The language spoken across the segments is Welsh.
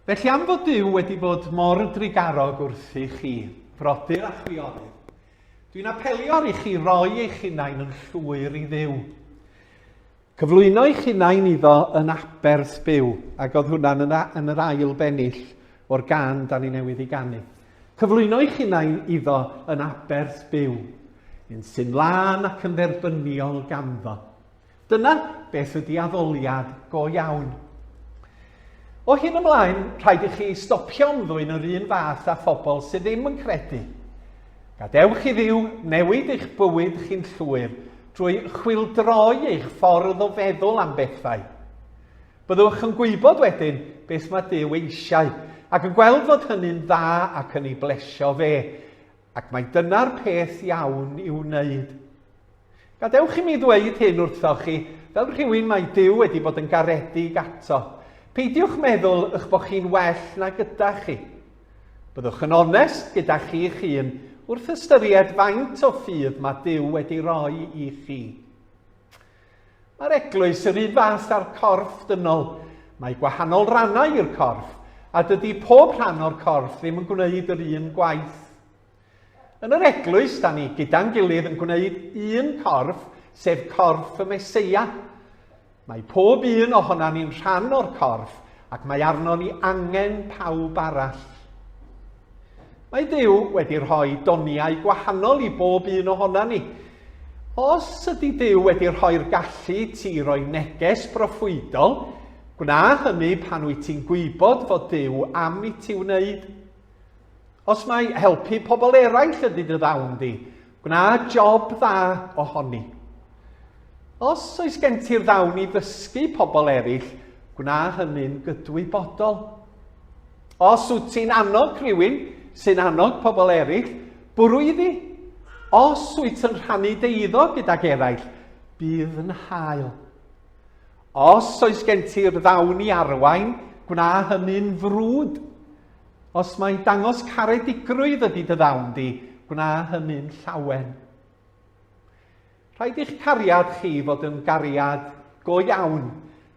Felly am fod Duw wedi bod mor drugarog wrthych chi, frodyr a chwiorydd, dwi'n apelio ar i chi roi eich hunain yn llwyr i Dduw. Cyflwyno eich hunain iddo yn aberth byw, ac oedd hwnna'n yn, yn yr ail bennill o'r gan da ni newydd ei ganu. Cyflwyno eich hunain iddo yn aberth byw, un sy'n lân ac yn dderbyniol ganddo. Dyna beth ydy addoliad go iawn. O hyn ymlaen, rhaid i chi stopio ymddwyn yr un fath â phobl sydd ddim yn credu. Gadewch i Dduw newid eich bywyd chi'n llwyr drwy chwildroi eich ffordd o feddwl am bethau. Byddwch yn gwybod wedyn beth mae Duw eisiau, ac yn gweld fod hynny'n dda ac yn ei blesio fe, ac mai dyna'r peth iawn i'w wneud. Gadewch i mi ddweud hyn wrthoch chi, fel rhywun mae Duw wedi bod yn garedig ato. Peidiwch meddwl eich bod chi'n well na gyda chi. Byddwch yn onest gyda chi'ch hun wrth ystyried faint o ffydd mae Duw wedi roi i chi. Mae'r eglwys yr un fath â'r corff dynol. Mae gwahanol rannau i'r corff, a dydy pob rhan o'r corff ddim yn gwneud yr un gwaith. Yn yr eglwys, da ni gyda'n gilydd yn gwneud un corff, sef corff y Meseia. Mae pob un ohonan ni'n rhan o'r corff, ac mae arnon ni angen pawb arall. Mae Duw wedi rhoi doniau gwahanol i bob un ohonan ni. Os ydy Duw wedi rhoi'r gallu i ti roi neges broffwydol, gwna hynny pan wyt ti'n gwybod fod Duw am i ti wneud. Os mai helpu pobl eraill ydy dy ddawn di, gwna job dda ohoni. Os oes gen ti'r ddawn i ddysgu pobl eraill, gwna hynny'n gydwybodol. Os wyt ti'n annog rhywun sy'n annog pobl eraill, bwrw iddi. Os wyt yn rhannu dy eiddo gydag eraill, bydd yn hael. Os oes gen ti'r ddawn i arwain, gwna hynny'n frwd. Os mai dangos caredigrwydd ydy dy ddawn di, gwna hynny'n llawen. Rhaid i'ch cariad chi fod yn gariad go iawn,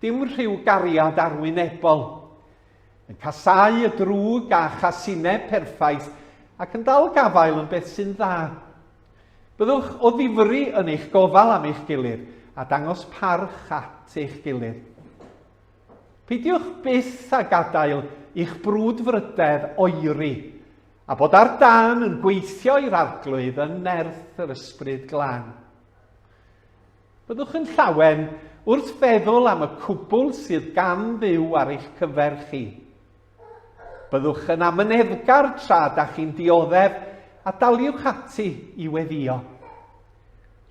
dim rhyw gariad arwynebol. Yn casáu y drwg a chasineb perffaith ac yn dal gafael yn beth sy'n dda. Byddwch o ddifri yn eich gofal am eich gilydd a dangos parch at eich gilydd. Peidiwch byth â gadael i'ch brwdfrydedd oeri, a bod ar dân yn gweithio i'r Arglwydd yn nerth yr Ysbryd Glân. Byddwch yn llawen wrth feddwl am y cwbl sydd gan Dduw ar eich cyfer chi. Byddwch yn amyneddgar tra da chi'n dioddef a daliwch ati i weddïo.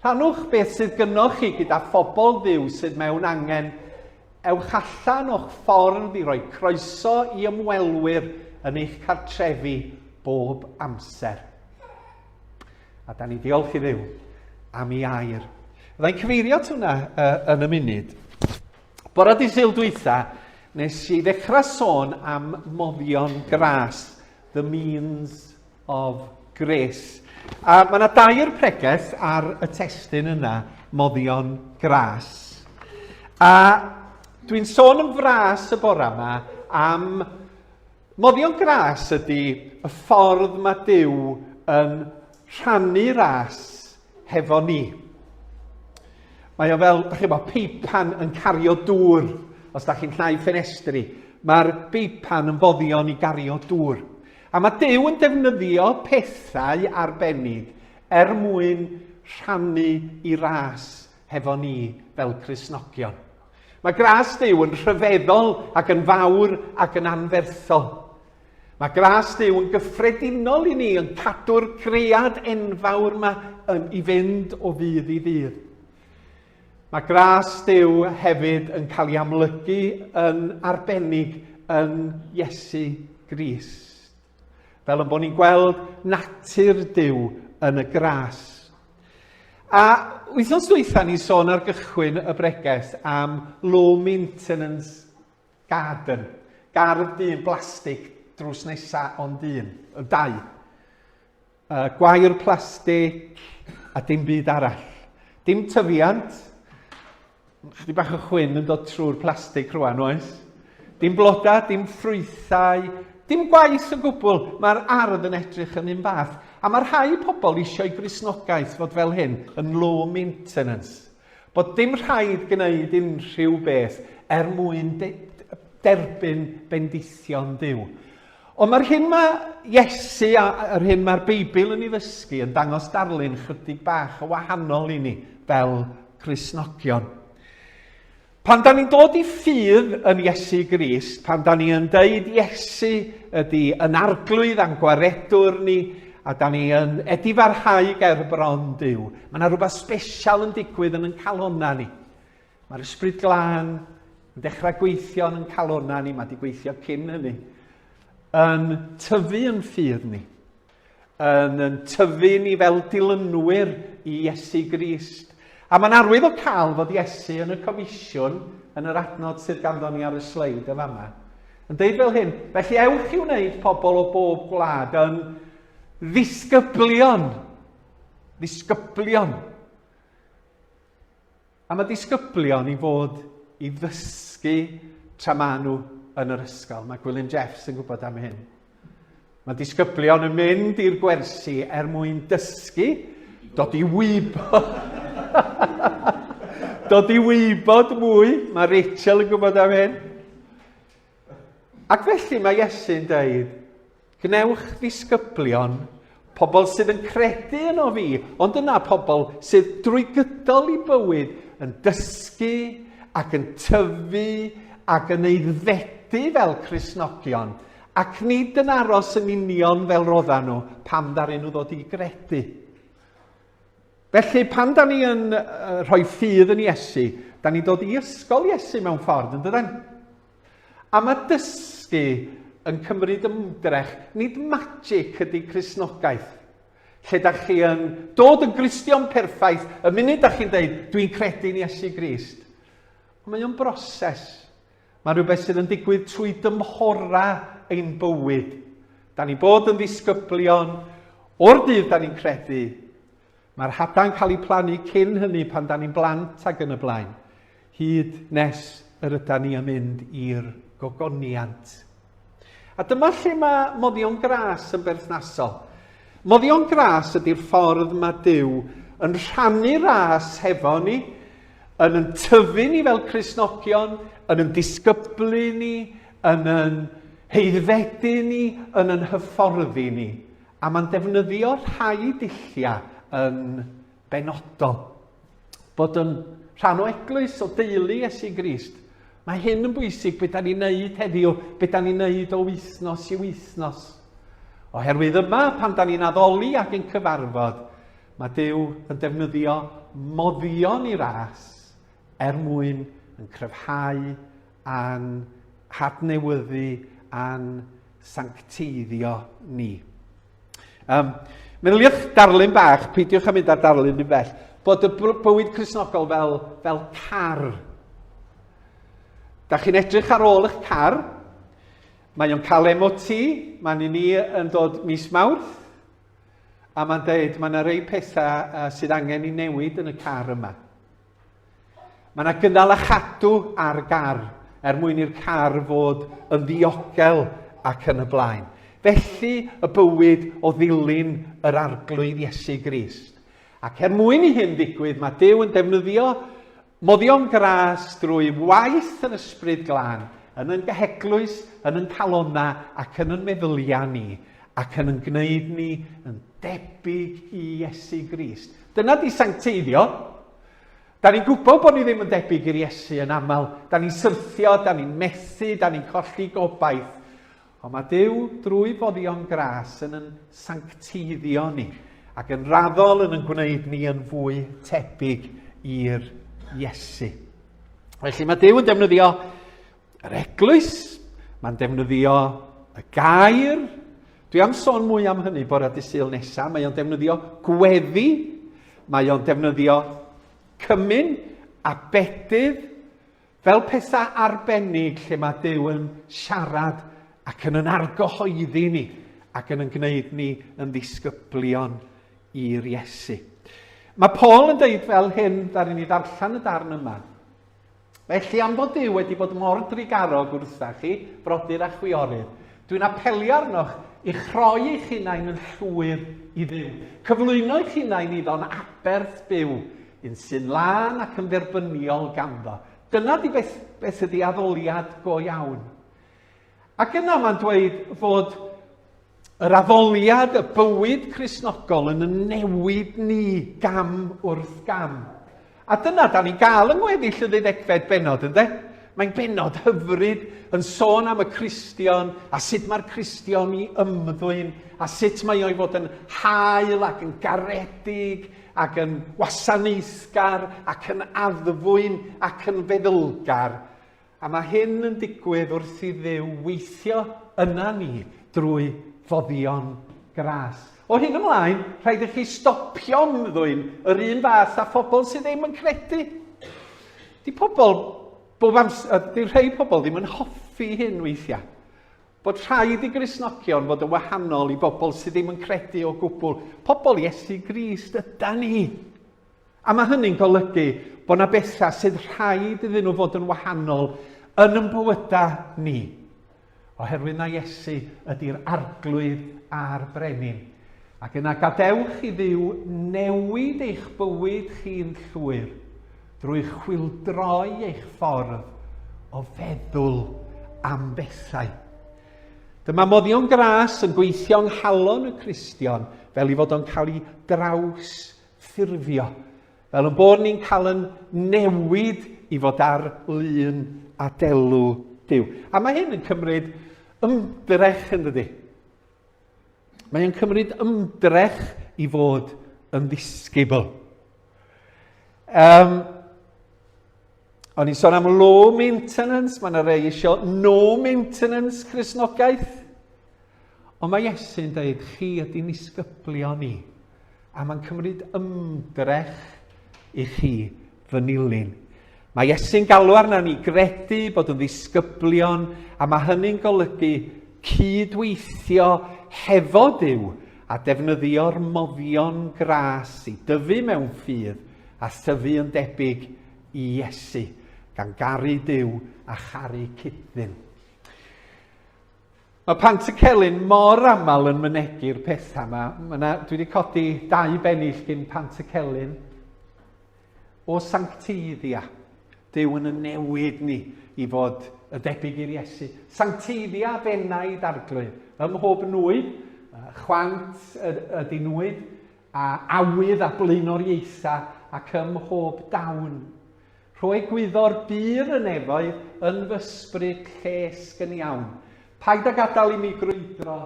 Rhannwch beth sydd gynnoch chi gyda phobl Dduw sydd mewn angen. Ewch allan o'ch ffordd i roi croeso i ymwelwyr yn eich cartrefi bob amser. A da ni diolch i Dduw am ei air. Fyddai'n cyfeirio at hwnna uh, yn y munud. Bore di Sul dwytha, nes i ddechrau sôn am moddion gras, the means of grace. A mae yna dair pregeth ar y testun yna, moddion gras. A dwi'n sôn yn fras y bore yma am moddion gras ydy y ffordd mae Duw yn rhannu ras hefo ni. Mae o fel, dych chi'n bod, peipan yn cario dŵr. Os da chi'n llnau ffenestri, mae'r beipan yn foddion i gario dŵr. A mae Duw yn defnyddio pethau arbennig er mwyn rhannu i ras hefo ni fel Cristnogion. Mae gras Duw yn rhyfeddol ac yn fawr ac yn anferthol. Mae gras Duw yn gyffredinol i ni, yn cadw'r cread enfawr yma yn, i fynd o ddydd i ddydd. Mae gras Duw hefyd yn cael ei amlygu yn arbennig yn Iesu Grist. Fel yn bod ni'n gweld natur Duw yn y gras. A wythnos dwytha ni sôn ar gychwyn y bregeth am low maintenance garden. Gardd dyn blastig drws nesa ond un, dau. Uh, gwair plastig a dim byd arall. Dim tyfiant. Chdi bach o chwyn yn dod trwy'r plastig rwan, oes? Dim blodau, dim ffrwythau, dim gwaith o gwbl. Mae'r ardd yn edrych yn un fath. A mae rhai pobl eisiau Gristnogaeth fod fel hyn, yn low maintenance. Bod dim rhaid gwneud unrhyw beth er mwyn de derbyn bendithion Duw. Ond mae'r hyn mae Iesu a yr hyn mae'r Beibl yn ei ddysgu yn dangos darlun chydig bach o wahanol i ni fel Cristnogion. Pan da ni'n dod i ffydd yn Iesu Grist, pan da ni yn deud Iesu ydy yn arglwydd a'n gwaredwr ni, a da ni yn edifarhau ger bron Duw, mae yna rhywbeth special yn digwydd yn yn calonna ni. Mae'r Ysbryd Glân yn dechrau gweithio yn yn calonna ni, mae wedi gweithio cyn hynny, yn tyfu yn ffydd ni. yn yn tyfu ni fel dilynwyr i Iesu Grist. A mae'n arwydd o cael fod Iesu yn y comisiwn, yn yr adnod sydd ganddo ni ar y sleid yn fama, yn deud fel hyn, felly ewch i wneud pobl o bob gwlad yn ddisgyblion. Ddisgyblion. A mae disgyblion i fod i ddysgu tra maen nhw yn yr ysgol. Mae Gwilym Jeffs yn gwybod am hyn. Mae disgyblion yn mynd i'r gwersi er mwyn dysgu, dod i wybod, dod i wybod mwy. Mae Rachel yn gwybod am hyn. Ac felly mae Iesu'n dweud, Gwnewch ddisgyblion, pobl sydd yn credu yno fi, ond yna pobl sydd drwy gydol i bywyd yn dysgu ac yn tyfu ac yn aeddfedu fel Cristnogion, ac nid yn aros yn union fel rodda nhw pam ddaru nhw ddod i gredu. Felly, pan da ni yn rhoi ffydd yn Iesu, da ni'n dod i ysgol Iesu mewn ffordd, yn dydan? A mae dysgu yn cymryd ymdrech, nid magic ydy Cristnogaeth. Lle da chi yn dod yn Gristion perffaith y munud da chi'n dweud, dwi'n credu yn Iesu Grist. Ond mae o'n broses. Mae rhywbeth sydd yn digwydd trwy dymhora ein bywyd. Da ni bod yn ddisgyblion o'r dydd da ni'n credu. Mae'r hadau'n cael eu plannu cyn hynny pan da ni'n blant ac yn y blaen. Hyd nes yr yda ni yn mynd i'r gogoniant. A dyma lle mae moddion gras yn berthnasol. Moddion gras ydy'r ffordd mae Duw yn rhannu ras hefo ni, yn yn tyfu ni fel Cristnogion, yn yn disgyblu ni, yn yn heiddfedu ni, yn yn hyfforddi ni. A mae'n defnyddio rhai dulliau yn benodol. Bod yn rhan o eglwys, o deulu Iesu Grist. Mae hyn yn bwysig, beth da ni'n neud heddiw, beth da ni'n neud o wythnos i wythnos. Oherwydd yma, pan da ni'n addoli ac yn cyfarfod, mae Duw yn defnyddio moddion i ras er mwyn yn cryfhau a'n hadnewyddu a'n sancteiddio ni. Um, meddyliwch darlun bach, peidiwch â mynd ar darlun yn bell, bod y bywyd Cristnogol fel, fel car. Da chi'n edrych ar ôl eich car, mae o'n cael MOT, mae'n i ni yn dod mis Mawrth, a mae'n dweud mae yna rei pethau uh, sydd angen i newid yn y car yma. Mae yna gynnal a chadw ar gar er mwyn i'r car fod yn ddiogel ac yn y blaen. Felly y bywyd o ddilyn yr Arglwydd Iesu Grist. Ac er mwyn i hyn ddigwydd, mae Duw yn defnyddio moddion gras drwy waith yr Ysbryd Glân yn yn geheglwys, yn yn calonna ac yn yn meddyliau ni, ac yn yn gwneud ni yn debyg i Iesu Grist. Dyna di sancteiddio. Da ni'n gwybod bod ni ddim yn debyg i'r Iesu yn aml. Da ni'n syrthio, da ni'n methu, da ni'n colli gobaith. Ond mae Duw drwy foddion gras yn yn sancteiddio ni ac yn raddol yn yn gwneud ni yn fwy tebyg i'r Iesu. Felly mae Duw yn defnyddio yr eglwys, mae'n defnyddio y gair. Dwi am sôn mwy am hynny bore dy Sul nesaf. Mae o'n defnyddio gweddi, mae o'n defnyddio cymun a bedydd fel pethau arbennig lle mae Duw yn siarad ac yn yn argyhoeddi ni ac yn yn gwneud ni yn ddisgyblion i'r Iesu. Mae Paul yn deud fel hyn, ddaru ni ddarllen y darn yma. Felly, am fod Duw wedi bod mor drugarog wrtha chi, brodyr a chwiorydd, dwi'n apelio arnoch i'ch rhoi eich hunain yn llwyr i Dduw. Cyflwyno eich hunain iddo'n aberth byw, un sy'n lân ac yn dderbyniol ganddo. Dyna di beth, beth ydi addoliad go iawn. Ac yna mae'n dweud fod yr addoliad, y bywyd Cristnogol yn newid ni gam wrth gam. A dyna da ni'n gael yng ngweddill y ddeuddegfed bennod, ynde? Mae'n bennod hyfryd yn sôn am y Cristion a sut mae'r Cristion i ymddwyn a sut mae o'i fod yn hael ac yn garedig ac yn wasanaethgar ac yn addfwyn ac yn feddylgar. A mae hyn yn digwydd wrth i Dduw weithio yna ni drwy foddion gras. O hyn ymlaen, rhaid i chi stopio ymddwyn yr un fath â phobl sydd ddim yn credu. Di pobl, bob amser, di rhai pobl ddim yn hoffi hyn weithiau. Bod rhaid i Gristnogion fod yn wahanol i bobl sydd ddim yn credu o gwbl. Pobl Iesu Grist yda ni. A mae hynny'n golygu bod yna bethau sydd rhaid iddyn nhw fod yn wahanol yn yn bywydau ni. Oherwydd na Iesu ydy'r arglwydd a'r brenin. Ac yna gadewch i Dduw newid eich bywyd chi'n llwyr drwy chwildroi eich ffordd o feddwl am bethau. Dyma moddion gras yn gweithio yng nghalon y Cristion fel i fod o'n cael ei draws ffurfio, fel yn bod ni'n cael yn newid i fod ar lun a delw Duw. A mae hyn yn cymryd ymdrech yn dydy. Mae o'n cymryd ymdrech i fod yn ddisgybl. Um, o'n i'n sôn am low maintenance, mae yna rei eisiau no maintenance Cristnogaeth. Ond mae Iesu'n dweud, chi ydy'n nisgyblion ni, a mae'n cymryd ymdrech i chi fy nilyn. Mae Iesu'n galw arna ni gredu bod yn ddisgyblion, a mae hynny'n golygu cydweithio hefo Duw a defnyddio'r moddion gras i dyfu mewn ffydd a thyfu yn debyg i Iesu, gan garu Duw a charu cyd-ddyn. Mae Pantycelyn mor aml yn mynegi'r pethau yma. Ma na, dwi wedi codi dau bennill gyn Pantycelyn. O sancteiddia, Duw yn y newid ni i fod y debyg i'r Iesu. Sancteiddia fenaid arglwydd, ym mhob nwyd, chwant ydy nwyd, a awydd a blaenoriaethau ac ym mhob dawn. Rhoi gwyddor bur y nefoedd yn fy ysbryd llesg yn iawn. Paid â gadael i mi grwydro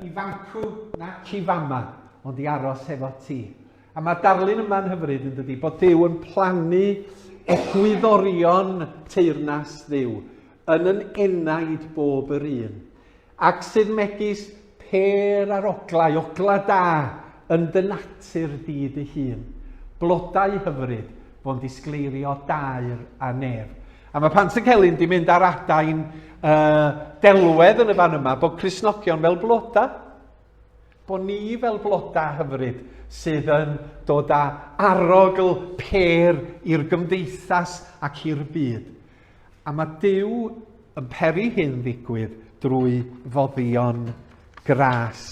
i fancw nac i fama, ond i aros efo ti. A mae'r darlun yma'n hyfryd yn dydy, bod Duw yn plannu egwyddorion teyrnas Dduw yn yn enaid bob yr un. Ac sydd megis pêr ar oglau, ogla da, yn dy natur di dy hun. Blodau hyfryd, fo'n disgleirio daer a nef. A mae Pantycelyn di mynd ar adain uh, delwedd yn y fan yma, bod Cristnogion fel blodau. Bod ni fel blodau hyfryd sydd yn dod â arogl pêr i'r gymdeithas ac i'r byd. A mae Duw yn peri hyn ddigwydd drwy foddion gras.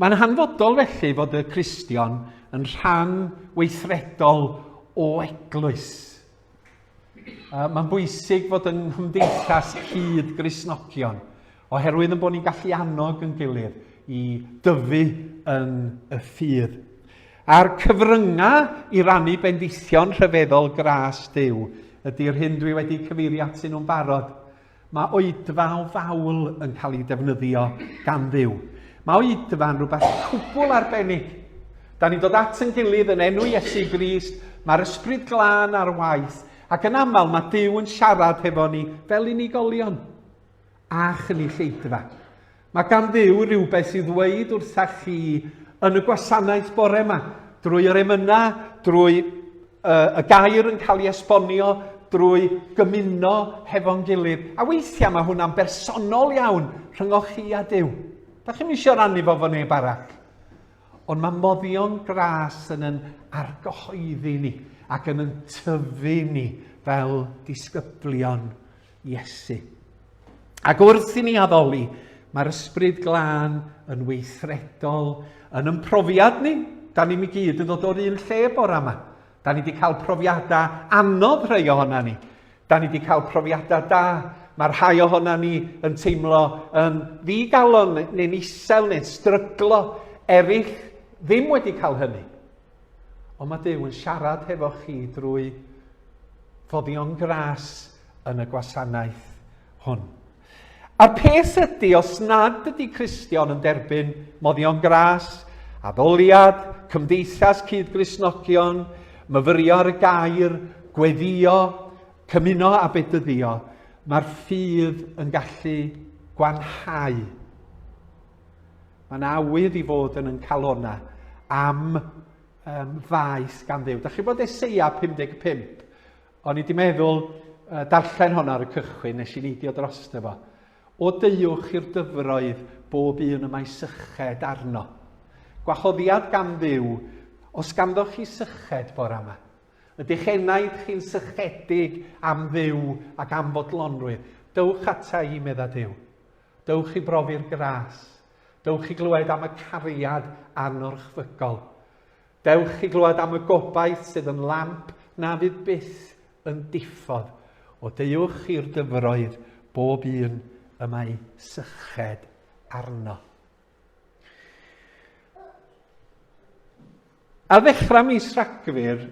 Mae'n hanfodol felly fod y Cristion yn rhan weithredol o eglwys. Mae'n bwysig fod yng nghymdeithas cyd Gristnogion, oherwydd yn bod ni'n gallu annog yn gilydd i dyfu yn y ffydd. A'r cyfryngau i rannu bendithion rhyfeddol gras Duw ydy'r hyn dwi wedi cyfeirio atyn nhw'n barod. Mae oedfa o fawl yn cael ei defnyddio gan Dduw. Mae oedfa'n rhywbeth cwbl arbennig. Da ni'n dod at yn gilydd yn enw Iesu Grist, mae'r ysbryd glân ar waith, ac yn aml mae Duw yn siarad hefo ni fel unigolion a chynulleidfa. Mae gan Dduw rywbeth i ddweud wrtha chi yn y gwasanaeth bore yma, drwy yr emynau, drwy uh, y gair yn cael ei esbonio, drwy gymuno hefo'n gilydd. A weithiau mae hwnna'n bersonol iawn rhyngoch chi a Duw. Da chi'n eisiau rannu fo fo neb arall. Ond mae moddion gras yn yn argyhoeddi ni. ac yn yn tyfu ni fel disgyblion Iesu. Ac wrth i ni addoli, mae'r Ysbryd Glân yn weithredol yn yn profiad ni. Da ni'n i gyd yn dod o'r un lle bore yma. Da ni wedi cael profiadau anodd rhai ohona ni. Da ni wedi cael profiadau da. Mae rhai ohona ni yn teimlo yn ddigalon neu'n isel neu'n stryglo. Eraill ddim wedi cael hynny. Ond mae Duw yn siarad hefo chi drwy foddion gras yn y gwasanaeth hwn. A'r peth ydy, os nad ydy Cristion yn derbyn moddion gras, addoliad, cymdeithas cyd-Gristnogion, myfyrio ar y gair, gweddio, cymuno a bedyddio, mae'r ffydd yn gallu gwanhau. Mae'n awydd i fod yn yn calona am um, faes gan Dduw. Da chi bod Eseia 55? O'n i 'di meddwl uh, darllen hwn ar y cychwyn, nes i neidio drosto fo. O deuwch i'r dyfroedd bob un y mae syched arno. Gwahoddiad gan Dduw, os ganddoch chi syched bore yma, ydych enaid chi'n sychedig am Dduw ac am fodlonrwydd, dewch ata i, medda Duw. Dewch i brofi'r gras. Dewch i glywed am y cariad anorchfygol. Dewch i glywed am y gobaith sydd yn lamp na fydd byth yn diffodd. O deuwch i'r dyfroedd bob un y mae syched arno. Ar ddechrau mis Rhagfyr,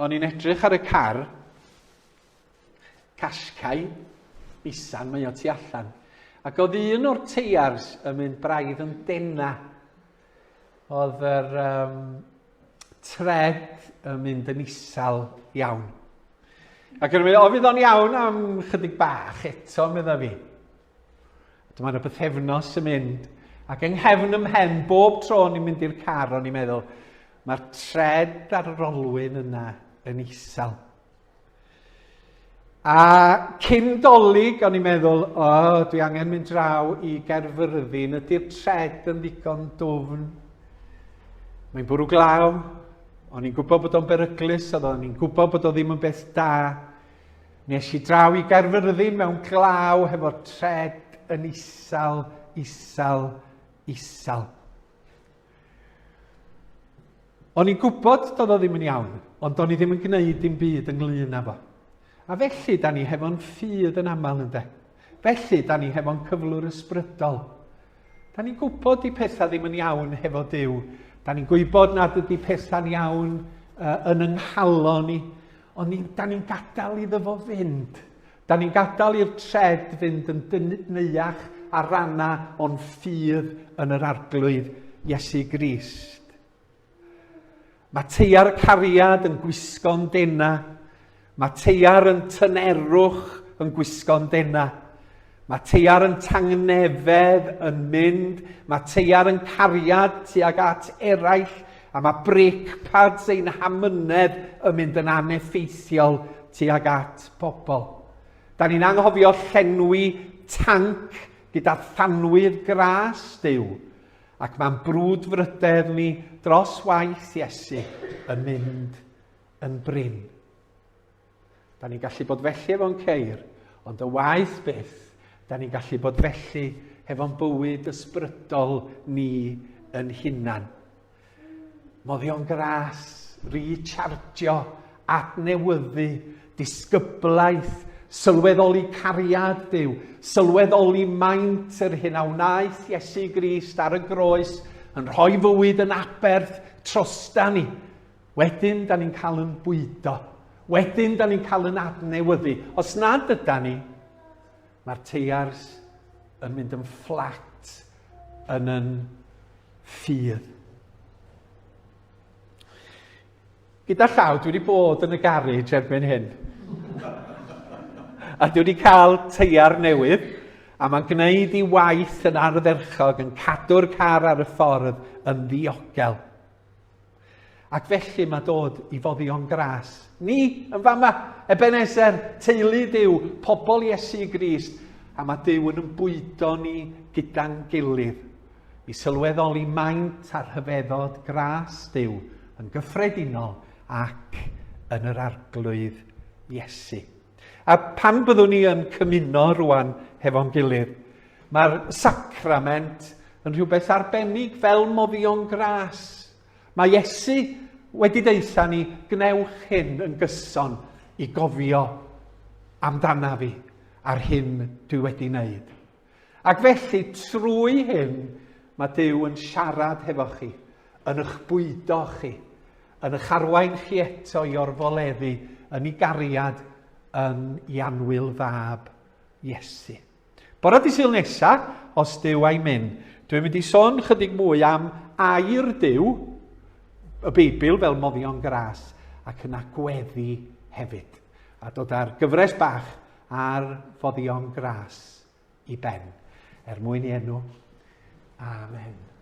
o'n i'n edrych ar y car, Qashqai, Nissan, mae o tu allan. Ac oedd un o'r teiars yn mynd braidd yn dena. Oedd yr um, tred yn mynd yn isel iawn. Ac yn mynd, o fydd o'n iawn am chydig bach eto, medda fi. Dyma yna bythefnos yn mynd, ac yng nghefn ym mhen, bob tro o'n i'n mynd i'r car, o'n i'n meddwl, mae'r tred ar yr olwyn yna yn isel. A cyn dolyg, o'n i'n meddwl, o, oh, dwi angen mynd draw i Gaerfyrddin, ydy'r tred yn ddigon dwfn? Mae'n bwrw glaw, o'n i'n gwybod bod o'n beryglus, oedd o'n i'n gwybod bod o ddim yn beth da. Nes i draw i Gaerfyrddin mewn glaw hefo'r tred yn isel, isel, isel. O'n i'n gwybod doedd o ddim yn iawn, ond o'n i ddim yn gwneud dim byd ynglyn â fo. A felly, da ni hefo'n ffydd yn aml, ynde? Felly, da ni hefo'n cyflwr ysbrydol. Da ni'n gwybod di pethau ddim yn iawn hefo Duw. Da ni'n gwybod nad ydy pethau'n iawn uh, yn yng nghalon ni, ond ni, da ni'n gadael iddo fo fynd. Da ni'n gadael i'r tred fynd yn dyneuach ar rannau o'n ffydd yn yr Arglwydd Iesu Grist. Mae teiar cariad yn gwisgo'n dena. Mae teiar yn tynerwch yn gwisgo'n dena. Mae teiar yn tangnefedd yn mynd. Mae teiar yn cariad tuag at eraill a mae brake pads ein hamynedd yn mynd yn aneffeithiol tuag at bobl. Da ni'n anghofio llenwi tanc gyda thanwydd gras Duw, ac mae'n brwdfrydedd ni dros waith Iesu yn mynd yn brin. Da ni'n gallu bod felly efo'n ceir, ond y waith byth, da ni'n gallu bod felly hefo'n bywyd ysbrydol ni yn hunan. Moddion gras, rechargio, adnewyddu, disgyblaeth, sylweddoli cariad Duw, sylweddoli maint yr hyn a wnaeth Iesu Grist ar y groes yn rhoi fywyd yn aberth trosta ni. Wedyn, da ni'n cael yn bwydo. Wedyn, da ni'n cael yn adnewyddu. Os nad yda ni, mae'r teiars yn mynd yn fflat yn yn ffydd. Gyda llaw, dwi wedi bod yn y garej erbyn hyn. A dwi wedi cael teiar newydd, a mae'n gwneud i waith yn ardderchog, yn cadw'r car ar y ffordd yn ddiogel. Ac felly mae dod i foddion gras. Ni, yn fama, Ebenezer, teulu Duw, pobl Iesu Grist, a mae Duw yn bwydo ni gyda'n gilydd i sylweddoli maint a rhyfeddod gras Duw yn gyffredinol ac yn yr Arglwydd Iesu. A pan byddwn ni yn cymuno rwan hefo'n gilydd, mae'r sacrament yn rhywbeth arbennig fel moddion gras. Mae Iesu wedi deutha ni, gwnewch hyn yn gyson i gofio amdana fi a'r hyn dwi wedi wneud. Ac felly, trwy hyn, mae Duw yn siarad hefo chi, yn eich bwydo chi, yn eich arwain chi eto i orfoleddu yn ei gariad yn ei annwyl fab Iesu. Bore di Sul nesa, os Duw a'i myn, dwi'n mynd i sôn chydig mwy am air Duw, y Beibl fel moddion gras, ac yna gweddi hefyd. A dod ar gyfres bach ar foddion gras i ben. Er mwyn i enw. Amen.